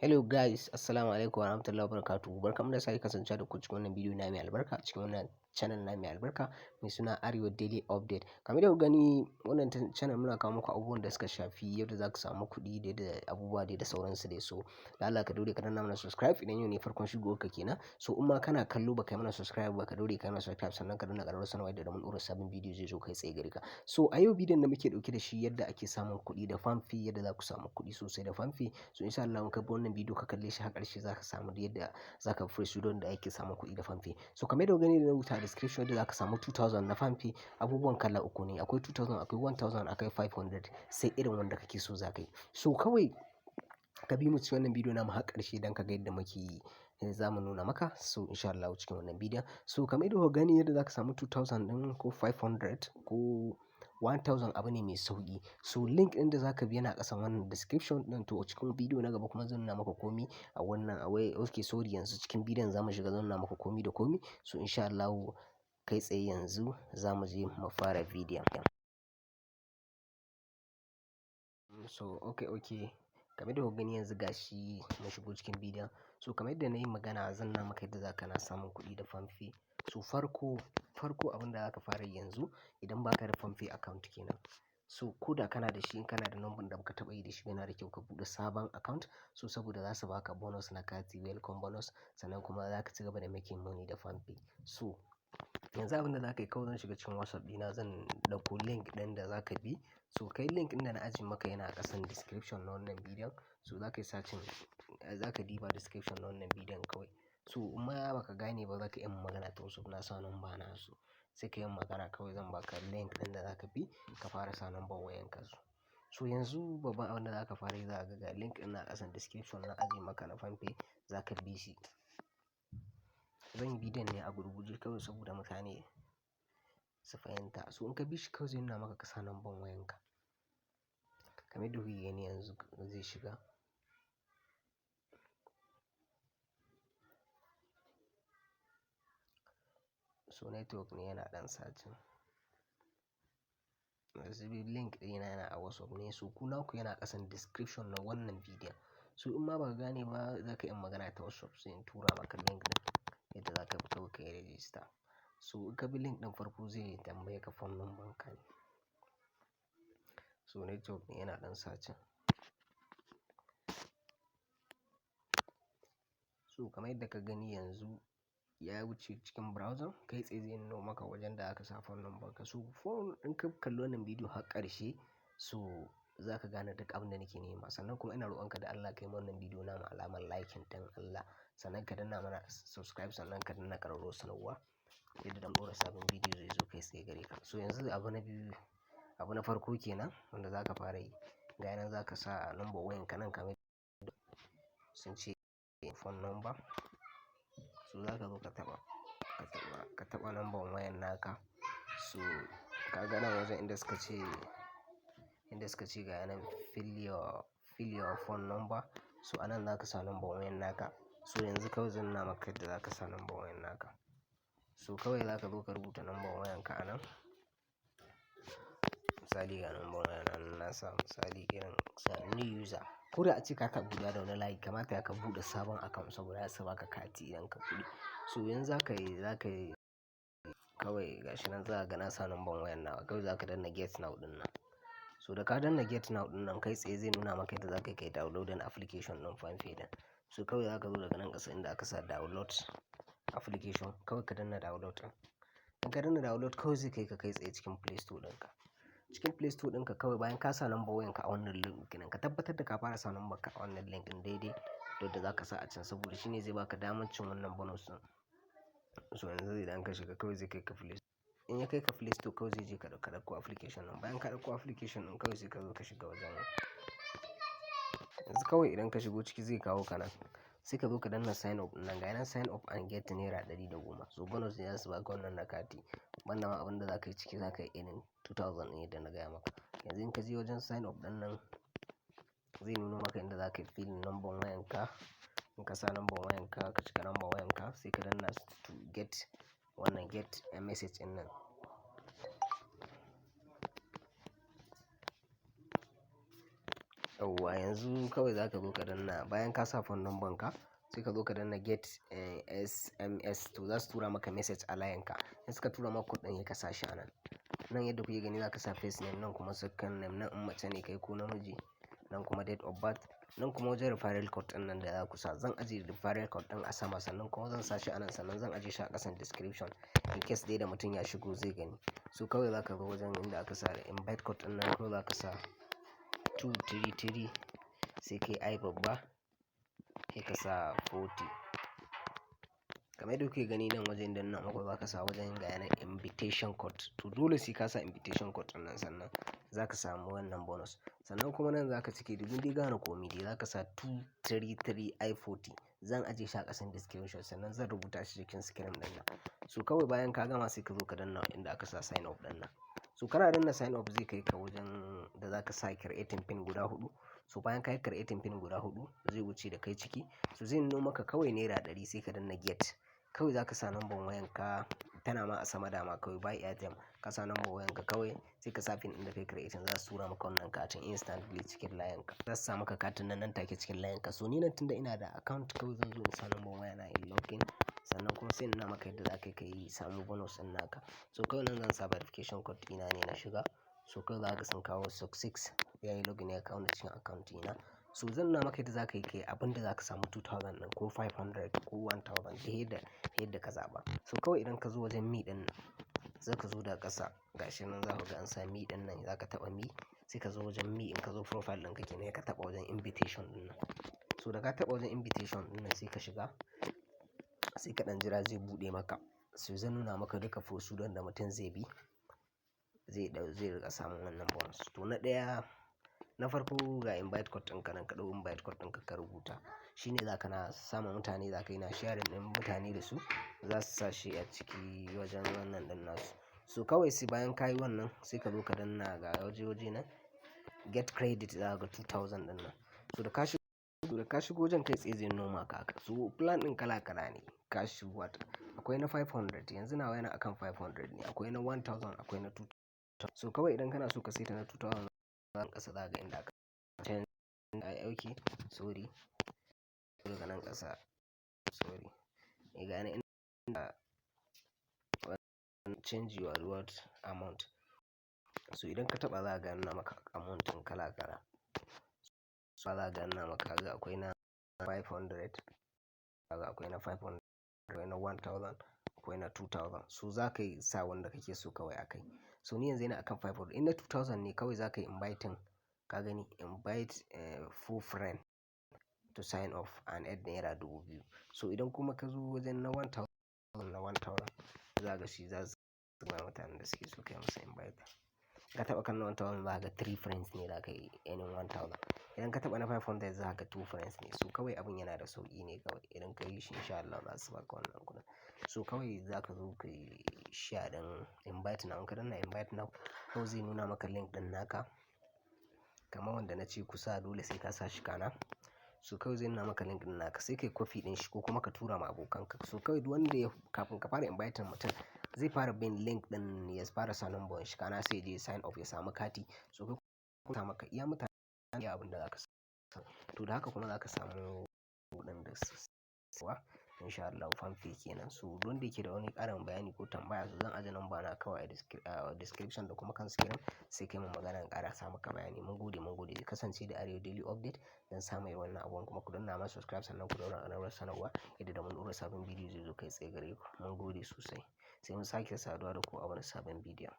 Hello guys, assalamu alaikum warahmatullahi wabarakatuh. Barkanmu da sake kasancewa da ku cikin wannan bidiyo na mai albarka, cikin wannan channel na mai albarka mai suna Arewa Daily Update. Kamar yadda kuka gani, wannan channel muna kawo muku abubuwan da suka shafi yadda za ka samu kuɗi da da abubuwa dai da sauransu dai. So, da Allah ka daure ka danna mana subscribe idan yau ne farkon shigowar ka kenan. So, in ma kana kallo ba ka yi mana subscribe ba, ka daure ka yi mana subscribe, sannan ka danna ƙararrawar sanarwa yadda da mun ɗora sabon bidiyo zai zo kai tsaye gare ka. So, a yau bidiyon da muke ɗauke da shi, yadda ake samun kuɗi da PalmPay, yadda za ku samu kuɗi sosai da PalmPay. So, insha Allah in ka bi wannan bidiyo ka kalle shi har ƙarshe, za ka samu yadda za ka procedure da ake samun kuɗi da PalmPay. So, kamar yadda kuka gani da na rubuta a description, yadda za ka samu 2000 na PalmPay, abubuwan kala uku ne. Akwai 2000, akwai 1000, akwai 500, sai irin wanda kake so za ka yi. So, kawai ka bi mu cikin wannan bidiyo namu har ƙarshe don ka ga yadda muke yi. Za mu nuna maka, so insha Allah cikin wannan bidiyon. So, kamar yadda kuka gani, yadda za ka samu 2000 ɗin ko 500 ko 1000 abu ne mai sauƙi. So, link ɗin da za ka bi yana ƙasan wannan description ɗin. To, cikin bidiyo na gaba kuma zan nuna maka komi a wannan a wai, okay, sorry, yanzu cikin bidiyon za mu shiga, zan nuna maka komi da komi. So, insha Allahu kai tsaye yanzu za mu je mu fara bidiyon. So okay. Kamar yadda kuka gani, yanzu gashi mun shigo cikin bidiyon. So, kamar yadda na yi magana, zan nuna maka yadda za ka na samun kuɗi da PalmPay. So, farko farko abin da za ka fara yi yanzu, idan ba ka da PalmPay account kenan. So, ko da kana da shi, in kana da number da baka taɓa yi da shi, yana da kyau ka buɗe sabon account. So, saboda za su baka bonus na kati, welcome bonus, sannan kuma za ka ci gaba da making money da PalmPay. So, yanzu abin da za ka yi kawai, zan shiga cikin WhatsApp ɗina, zan ɗauko link ɗin da za ka bi. So, kai link ɗin da na ajiye maka yana ƙasan description na wannan bidiyon. So, za ka yi searching, za ka diba description na wannan bidiyon kawai. So, in ma ba ka gane ba, za ka iya min magana ta WhatsApp, na sa number na su. Sai ka yi magana kawai, zan baka link ɗin da za ka bi ka fara sa number wayanka su. So, yanzu babban abin da za ka fara yi, za ka ga link ɗin na ƙasan description na ajiye maka na PalmPay, za ka bi shi. Zan yi bidiyon ne a gurguje kawai saboda mutane su fahimta. So, in ka bi shi kawai, zai nuna maka ka sa number wayanka. Kamar yadda kuke gani, yanzu zai shiga. So, network ne yana ɗan searching. Yanzu link ɗina yana a WhatsApp ne, so ku naku yana ƙasan description na wannan bidiyon. So, in ma ba ka gane ba, za ka iya magana ta WhatsApp, sai in tura maka link ɗin yadda za ka bi kawai ka yi register. So, in ka bi link ɗin farko, zai tambaye ka phone number ka ne. So, network ne yana ɗan searching. So, kamar yadda ka gani, yanzu ya wuce cikin browser, kai tsaye zai nuno maka wajen da aka sa phone number ka. So, phone in ka kalli wannan bidiyo har ƙarshe, so za ka gane duk abin da nake nema. Sannan kuma ina roƙon ka da Allah ka yi wannan bidiyo namu alamar liking don Allah. Sannan ka danna mana subscribe, sannan ka danna ƙararrawar sanarwa yadda idan ɗora sabon bidiyo zai zo kai tsaye gare ka. So, yanzu abu na biyu, abu na farko kenan wanda za ka fara yi. Ga yanan za ka sa number wayanka nan kamar sun ce phone number. So, za ka zo ka taɓa, ka taɓa, ka taɓa number wayan naka. So, ka ga nan wajen inda suka ce ga yanan fill your phone number. So, a nan za ka sa number wayan naka. So, yanzu kawai zan nuna maka yadda za ka sa number wayan naka. So, kawai za ka zo ka rubuta number wayanka a nan. Misali, ga number wayana nan na sa, misali irin sa new user. Ko da ace ka taɓa buɗewa da wani layi, kamata yayi ka buɗe sabon account saboda za su baka kati idan ka buɗe. So, yanzu za ka yi kawai gashi nan, za ka ga na sa number wayan nawa, kawai za ka danna get now ɗin nan. So, da ka danna get now ɗin nan, kai tsaye zai nuna maka yadda za ka yi downloading application ɗin PalmPay ɗin. So, kawai za ka zo daga nan ƙasa inda aka sa download application, kawai ka danna download ɗin. In ka danna download, kawai zai kai ka kai tsaye cikin Play Store ɗinka. Cikin Play Store ɗinka kawai, bayan ka sa number wayanka a wannan link ɗin, ka tabbatar da ka fara sa number ka a wannan link ɗin daidai da yadda za ka sa a can, saboda shine zai baka damar cin wannan bonus ɗin. So, yanzu idan ka shiga, kawai zai kai ka Play Store. In ya kai ka Play Store, kawai zai je ka ɗauko application ɗin. Bayan ka ɗauko application ɗin, kawai sai ka zo ka shiga wajen. Yanzu kawai idan ka shigo ciki, zai kawo ka nan. Sai ka zo ka danna sign up nan, ga yanan sign up and get ₦110. So, bonus ne za su baka wannan na kati. Wannan ma abin da za ka yi ciki, za ka yi earning 2000 ne yadda na gaya maka. Yanzu in ka je wajen sign up ɗin nan, zai nuno maka inda za ka yi fill number wayanka. In ka sa number wayanka, ka cika number wayanka, sai ka danna to get wannan get a message ɗin nan. Yauwa, yanzu kawai za ka zo ka danna bayan ka sa phone number ka, sai ka zo ka danna get SMS, to za su tura maka message a layin ka. In suka tura maka code ɗin, sai ka sa shi a nan. Nan yadda kuke gani, za ka sa first name, nan kuma second name, nan in mace ne kai ko namiji, nan kuma date of birth, nan kuma wajen referral code ɗin nan da za ku sa. Zan ajiye referral code ɗin a sama, sannan kuma zan sa shi a nan, sannan zan ajiye shi a ƙasan description in case dai da mutum ya shigo zai gani. So kawai za ka zo wajen inda aka sa invite code ɗin nan, kawai za ka sa 233, sai kai I babba, sai ka sa 40. Kamar yadda kuke gani nan wajen danna muku, za ka sa wajen ga yanan invitation code. To dole sai ka sa invitation code ɗin nan, sannan za ka samu wannan bonus. Sannan kuma nan za ka cike domin dai gane komai dai, za ka sa 233 I 40. Zan ajiye shi a ƙasan description, sannan zan rubuta shi cikin screen ɗin nan. So kawai bayan ka gama, sai ka zo ka danna inda aka sa sign up ɗin nan. So kana danna sign up, zai kai ka wajen da za ka sa creating pin guda huɗu. So bayan ka yi creating pin guda huɗu, zai wuce da kai ciki. So zai nuno maka kawai naira 100, sai ka danna get. Kawai za ka sa number wayan ka, tana ma a sama dama, kawai buy airtime. Ka sa number wayan ka kawai, sai ka sa pin ɗin da kai creating, za su tura maka wannan katin instantly cikin layin ka. Za su sa maka katin nan nan take cikin layin ka. So ni nan tunda ina da account, kawai zan zo in sa number waya na in login, sannan kuma sai in nuna maka yadda za ka yi samu bonus ɗin naka. So kawai nan zan sa verification code ɗina ne na shiga. So kawai za ka sun kawo success, yayi login, ya kawo ni cikin account ɗina. So zan nuna maka yadda za ka yi kai abin da za ka samu 2000 ɗin ko 500 ko 1000, dai yadda ka zaɓa. So kawai idan ka zo wajen me ɗin nan, za ka zo daga ƙasa, gashi nan za ku ga an sa me ɗin nan, za ka taɓa me, sai ka zo wajen me, in ka zo profile ɗin ka kenan, ka taɓa wajen invitation ɗin nan. So da ka taɓa wajen invitation ɗin nan, sai ka shiga, sai ka ɗan jira zai buɗe maka. So zan nuna maka duka procedure da mutum zai bi zai ɗau zai riƙa samun wannan bonus. To na ɗaya, na farko, ga invite code ɗinka nan, ka ɗau invite code ɗinka ka rubuta. Shi ne za ka na sama mutane, za ka yi na sharing ɗin mutane da su, za su sa shi a ciki wajen wannan ɗin nasu. So kawai sai bayan ka yi wannan, sai ka zo ka danna ga waje nan get credit, za ka ga 2000 ɗin nan. So da ka shigo wajen, kai tsaye zai nuno maka haka. So plan ɗin kala kala ne. Cash what akwai na 500, yanzu nawa yana akan 500 ne. Akwai na 1000, akwai na 2000. So kawai idan kana so ka saita na 2000, ƙasa za ka ga inda aka change, ai okay, sorry. Daga nan ƙasa, sorry. Ga nan inda change your reward amount. So idan ka taɓa, za ka ga nuna maka amount ɗin kala kala. So za ka ga nuna maka, kaga akwai na 500, kaga akwai na 500, akwai na 1000, akwai na 2000. So za ka yi sa wanda kake so kawai a kai. So ni yanzu ina akan 500. In na 2000 ne, kawai za ka yi inviting, ka gani, invite four friend to sign up and add naira 2,000. So idan kuma ka zo wajen na 1000, na 1000 za ka ga shi za su ba mutanen da suke so kai musu invite. Ka taɓa kan na 1000, za ka ga three friends ne za ka yi earning 1000. Idan ka taɓa na 500, za ka ga two friends ne. So kawai abun yana da sauƙi ne kawai. Idan ka yi shi, in sha Allah za su baka wannan kuɗin. So kawai za ka zo ka yi share ɗin invite now. In ka danna invite now, kawai zai nuna maka link ɗin naka. Kamar wanda na ce ku sa, dole sai ka sa shi kana. So kawai zai nuna maka link ɗin naka, sai ka yi copy ɗin shi ko kuma ka tura ma abokanka. So kawai duk wanda ya kafin ka fara inviting mutum, zai fara bin link ɗin, ya fara sa number shi kana, sai ya je sign up ya samu kati. So kai kuma maka iya mutane iya abin da za ka samu. To da haka kuma za ka samu kuɗin da wa in sha Allah PalmPay kenan. So duk wanda yake da wani ƙarin bayani ko tambaya, so zan ajiye number na kawai a description da kuma kan screen, sai kai mun magana in ƙara sa maka bayani. Mun gode, mun gode. Kasance da Arewa Daily Update don samun wannan abubuwan, kuma ku danna mana subscribe, sannan ku ɗaura ƙararrawar sanarwa yadda da mun ɗora sabon bidiyo zai zo kai tsaye gare ku. Mun gode sosai. Sai mun sake saduwa da ku a wani sabon bidiyon.